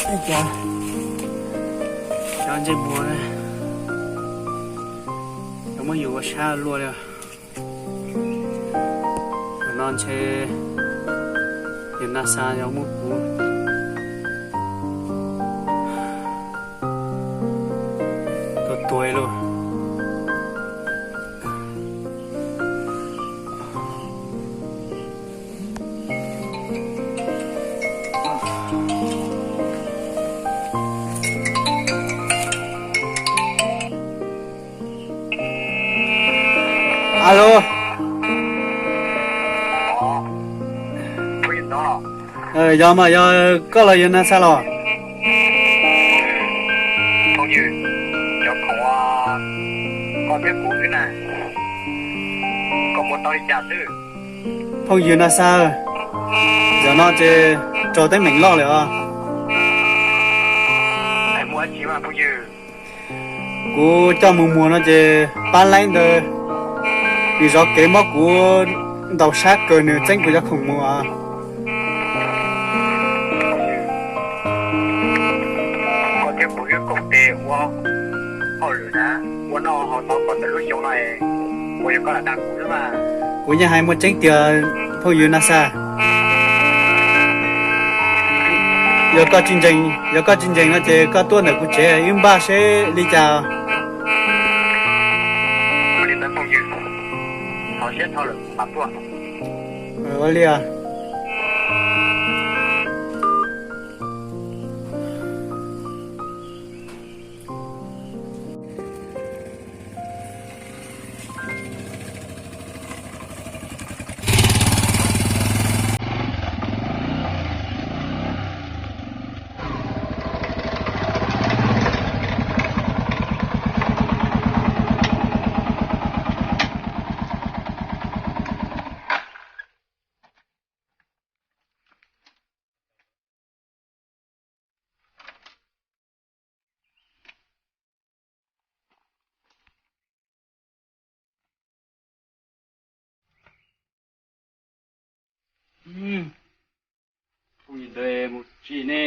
Cas cov ntsej muag no muab yus ua sab luaj li. Thaum no ntshe yawg Naj Xa yog muab kuv tua tuag lauj. Alo. Yog mas, yog koj los yawg Naj Xa los? Phooj ywg, cov khoom koj thiab kuv xwb na, koj muab tau li cas xwb? Phooj ywg Naj Xa, zaum no ces raug teeb meem loj lawm os. Kuv coj mus muag no ces pab laib ntawd nws zov kev muab kuv ntaus sab kawg, nws txeeb kuv cov khoom mus os. Koj thiab kuv wb koom tes ua hauj lwm na, ua noj haus tau kom txog lub xyoo no, puas yog koj lam dag kuv xwb mas? Kuv yeej hais muaj tseeb tiag phooj ywg Naj Xa. Yog koj tsis ntseeg, yog koj tsis ntseeg no ces koj tuaj ntawm kuv tsev wb npaj seb li cas. Ua li ntawd phooj ywg, thov siab thov lawm kuv mam tuaj. Ua li. Phooj ywg ntawd mus tsis ne,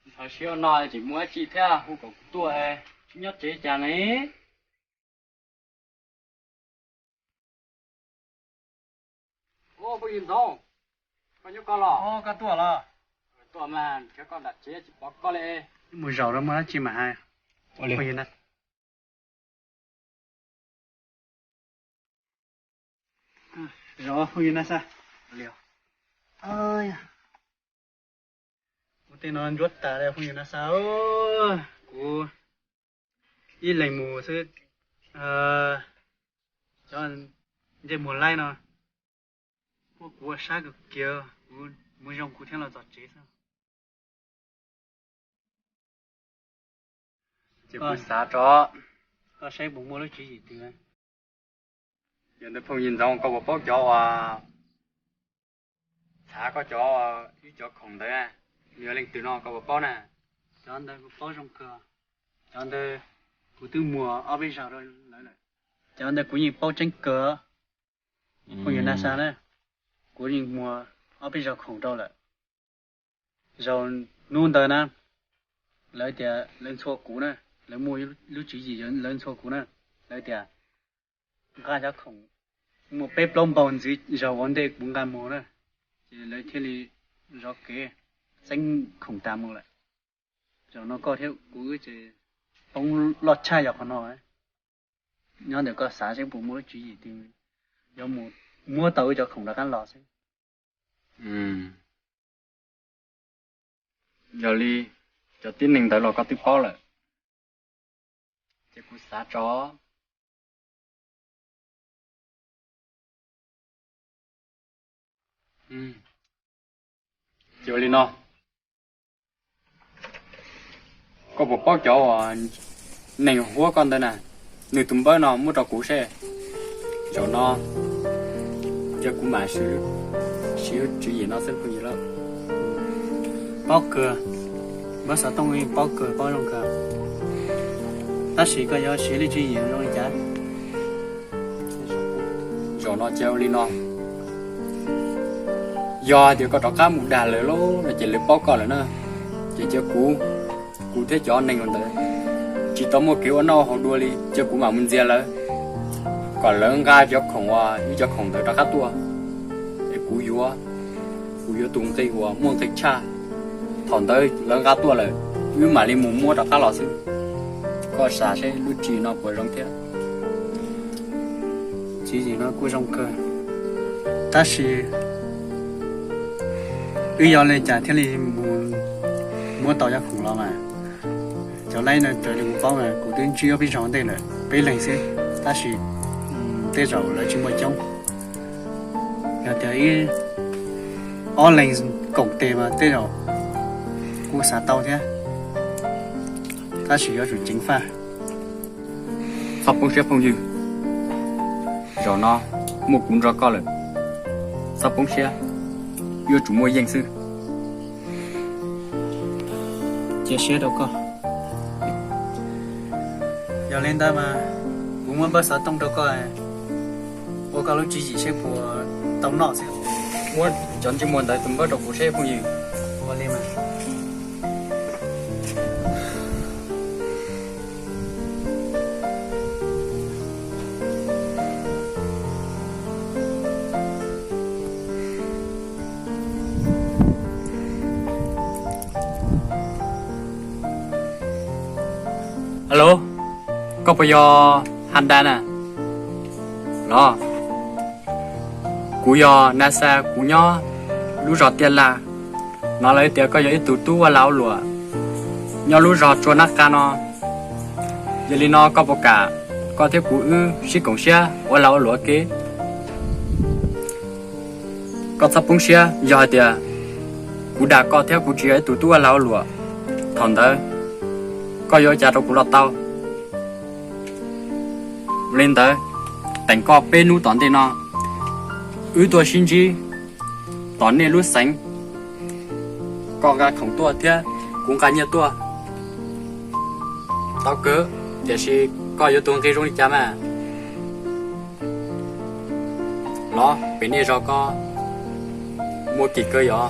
ntxhov siab no tseem muaj dab tsi thiab hu kom kuv tuaj, tsis nyob tsev cas ne? Phooj ywg Ntxoov, koj nyob koj los? Koj tuaj los? Tuaj mas, koj nram tsev tsis pom koj li. Mus zaum rau muaj dab tsi mas hais. Zaum phooj ywg Naj Xa. Kuv tej no ntsuab tas li phooj ywg Naj Xa. Kuv ib leeg mus xwb, cov ntsej muag laib no muab kuv ua sab kawg kiag, kuv mus zoo kuv thiaj los txog tsev xwb. Ces kuv xav tso, koj saib puas muaj lub tswv yim twg. Yog ntawd phooj ywg Ntxoov, koj puas paub cov uas txhav koj cov, wb cov khoom ntawd, nws yog leej twg no koj puas paub na? Cov ntawd kuv paub zoo kawg. Cov ntawd kuv twb muag ob peb zaug rau lawv lawm. Cov ntawd kuv yeej paub tseeb kawg. Phooj ywg Naj Xa na, kuv yeej muag ob peb zaug khoom rau lawm. Zaum hnub ntawd na, lawv tias lawv ntxhua kuv na, lawv muaj lub tswv yim lawv ntxhua kuv na, lawv tias nqa cov khoom muaj peb plaub npaug ntxiv zaum ua ntej kuv nqa mus na, ces lawv thiaj li zov kev txeeb khoom tas mus lawm. Zaum no koj thiab kuv wb ces poob loj tshaj yog qhov no. Nyob ntawm koj xav seb puas muaj lub tswv yim twg yuav mus muab tau wb cov khoom rov qab los xwb. Yog li cov tib neeg ntawd los koj twb paub lawm, ces kuv xav tso. Ces ua li no, koj puas paub cov uas neeg huab koj ntawd na, nws tus npawb no muab rau kuv seb. Zaum no yog kuv mam siv lub tswv yim no xwb phooj ywg lauj. Paub kawg, npawb xov tooj yeej paub kawg, paub zoo kawg. Tab sis koj yuav siv lub tswv yim zoo li cas? Zaum no ces ua li no, yog hais tias koj rov qab mus dag lawv lauj no ces lawv paub koj lawm na. Es cia kuv, kuv thiab cov neeg ntawd tsis tau muaj kev ua noj haus dua li, cia kuv mam mus ntxias lawv, kom lawv nqa cov khoom uas ib cov khoom ntawd rov qab tuaj, es kuv yuav, kuv yuav tus nqi uas muaj nqi tshaj. Thaum ntawd lawv nqa tuaj lawm, wb mam li mus muab rov qab los xwb. Koj xav seb lub tswv yim no puas zoo thiab? Tswv yim no kuj zoo kawg, tab sis wb yuav li cas thiaj li mus muab tau cov khoom los mas? Cov laib no raws li kuv paub mas kuv twb ntsib ob peb zaug ntej lawm, peb leeg xwb, tab sis tej zaum lawv tsis muaj coob. Yog tias ib ob leeg koom tes mas tej zaum kuj xav tau thiab, tab sis yuav tsum ceev faj. Txhob poob siab phooj ywg, zaum no muaj kuv nrog koj lawm, txhob poob siab, yuav tsum muaj yeej xwb. Cia siab rau koj. Yog li ntawd mas kuv muab npawb xov tooj rau koj, ua koj lub tswv yim seb puas tau noj xwb. Muab cov ntsej muag ntawd tus npawb rau kuv seb phooj ywg. Ua li mas. Alo, koj puas yog Has Das na? Los, kuv yog Nas Xas, kuv nyob lub zos Tiaj Laj. Hnov lawv tias koj yog ib tug tub ua lag ua luam nyob lub zos Tsua Nab Qa no. Yog li no koj puas kam koj thiab kuv wb sib koom siab ua lag ua luam ua ke? Koj txhob poob siab, yog hais tias kuv dag koj thiab kuv tsis yog ib tug tub ua lag ua luam, thaum ntawd koj yuav ua cas rau kuv los tau? Li ntawd, teem koj peb hnub tom ntej no, wb tuaj sib ntsib tom nej lub xeev. Koj nqa khoom tuaj thiab kuv nqa nyiaj tuaj. Tau kawg, tiam sis koj yuav tus nqi zoo li cas mas? Los pem nej zos ko muaj kim kawg yog,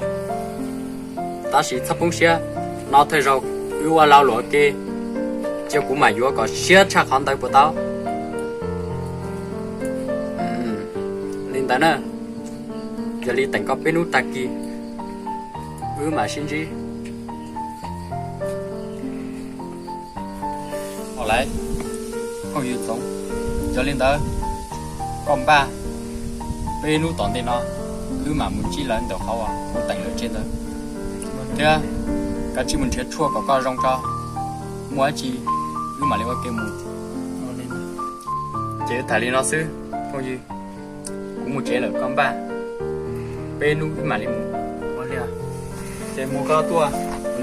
tab sis txhob poob siab, no thawj zaug wb ua lag luam ua ke, cia kuv mam yuav kom siab tshaj qhov ntawd puas tau? Li ntawd na, yog li teem koj peb hnub tag kis wb mam sib ntsib. Ua li, phooj ywg Txoov, yog li ntawd koj npaj, peb hnub tom ntej no wb mam mus ntsib lawv ntawm qhov uas kuv teem lawv tseg ntawd, thiab kav tsij mus nrhiav tshuaj kom koj zoo tso, muaj dab tsi wb mam li ua ke mus. Ces tham li no xwb phooj ywg, kuv mus tsev lawm, koj npaj, peb hnub wb mam li mus. Ces mus koj tuaj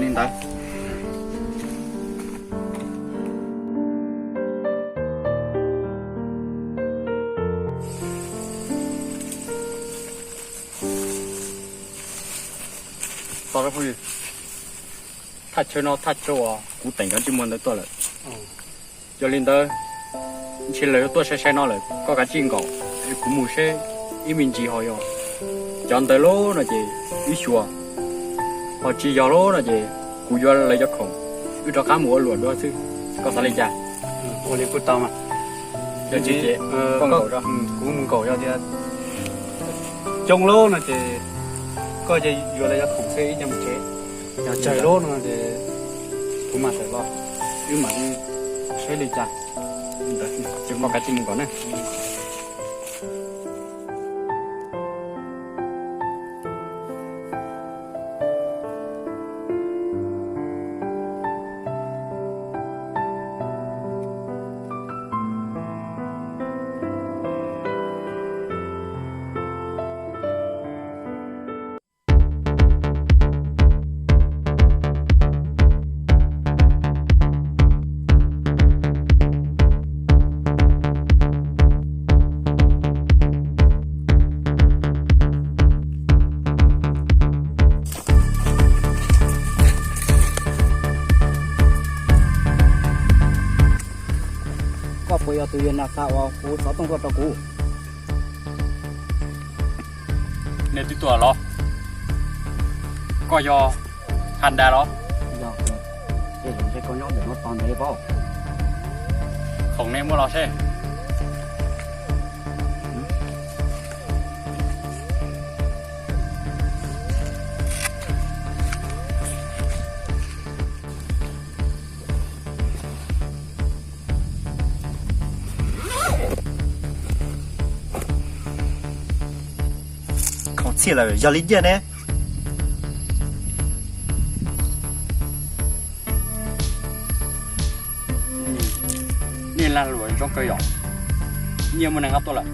li ntawd. Thaj chaw no thaj chaw uas kuv teem cov ntsej muag ntawd tuaj lawm. Yog li ntawd, ntshe lawv yuav tuaj sai sai no lawm, koj kav tsij nkaum es kuv mus seb ib me ntsis ho yog cov ntawd lawm no ces wb xyuas, ho tsis yog lawm no ces kuv yuav lawv cov khoom, wb rov qab mus ua luam dua xwb. Koj xav li cas? Ua li kuj tau mas. Kuv mus nkaum, yog tias coob lawm no ces koj cia yuav lawv cov khoom xwb wb cia mus tsev. Yog tsawg lawm no ces kuv mam tawm los, wb mam li seb li cas. Ces koj kav tsij mus nkaum na. Koj puas yog tus yawg Nas Xas uas hu xov tooj tuaj rau kuv? Nej twb tuaj los? Koj yog Has Das los? Koj nyob ntawm no tos ntev pob. Khoom nej muab los seb. Khoom txhij lawm yog li nyiaj ne? Nej lag luam zoo kawg yom. Nyiaj muaj neeg nqa tuaj lawm.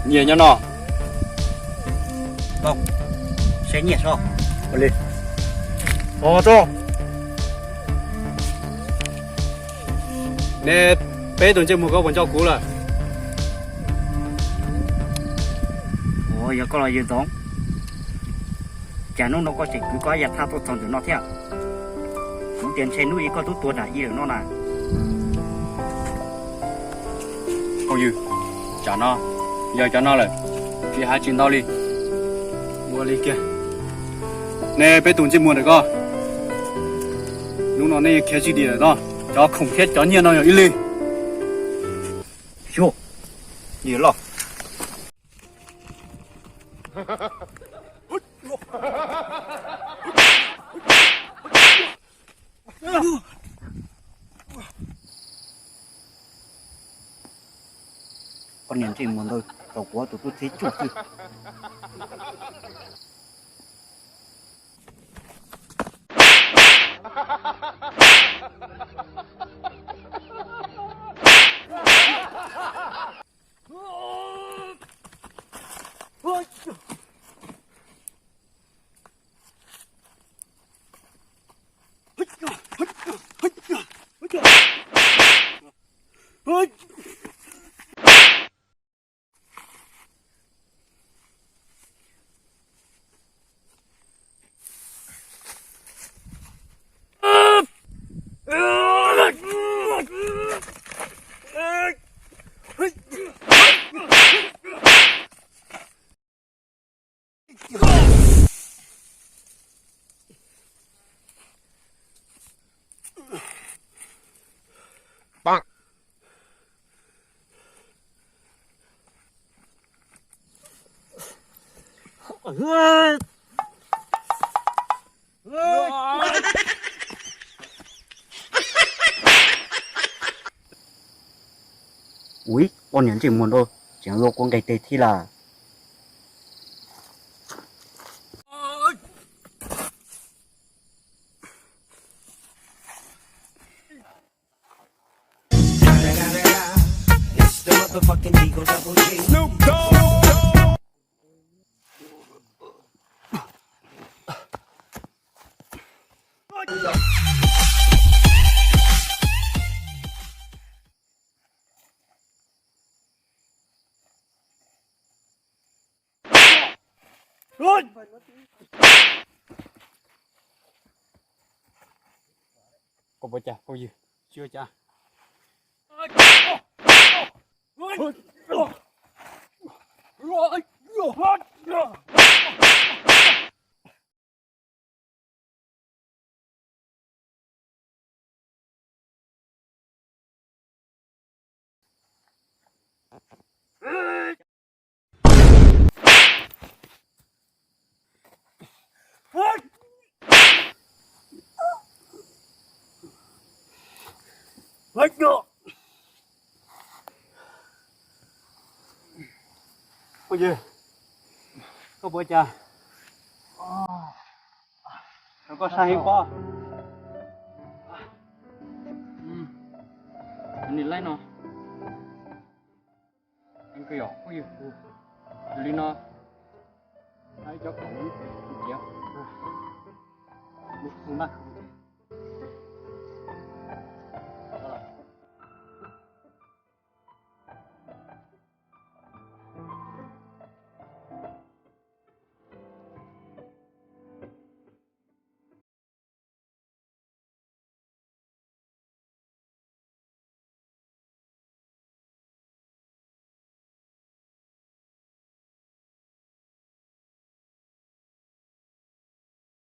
Nyiaj nyob no. Saib nyiaj soj. Li. Os, ne peb tus ntsej muag koj puas nco kuv lawm? Ua yog koj los yawg Ntxoov, cas hnub no koj tseem kwv koj yam thaj tuaj txog ntawm no thiab? Kuv tias ntshe hnub ib koj twb tuag nram ib lawm no na. Koj yawg, tsam no yog cov no lawm, tsis hais tsis ntau li. Ua li kiag, ne peb tus ntsej muag ntawm koj, hnub no nej khiav tsis dim lawm no. Cov khoom thiab cov nyiaj no yog ib li. Xyuas, yawg loj. Koj niag ntsej muag ntawd tau kuv tus tub txib tsuj xwb. Ui, koj niag ntsej muag ntawd, tseem luag kua nqis tes thiab lawm. Koj puas cas koj yawg? Tsis ua cas. Koj yawg, koj puas cas? Koj sab heev pob. Nim laib no. Koj yawg, koj yawg, yog li no, hais cov khoom cia, mus maj.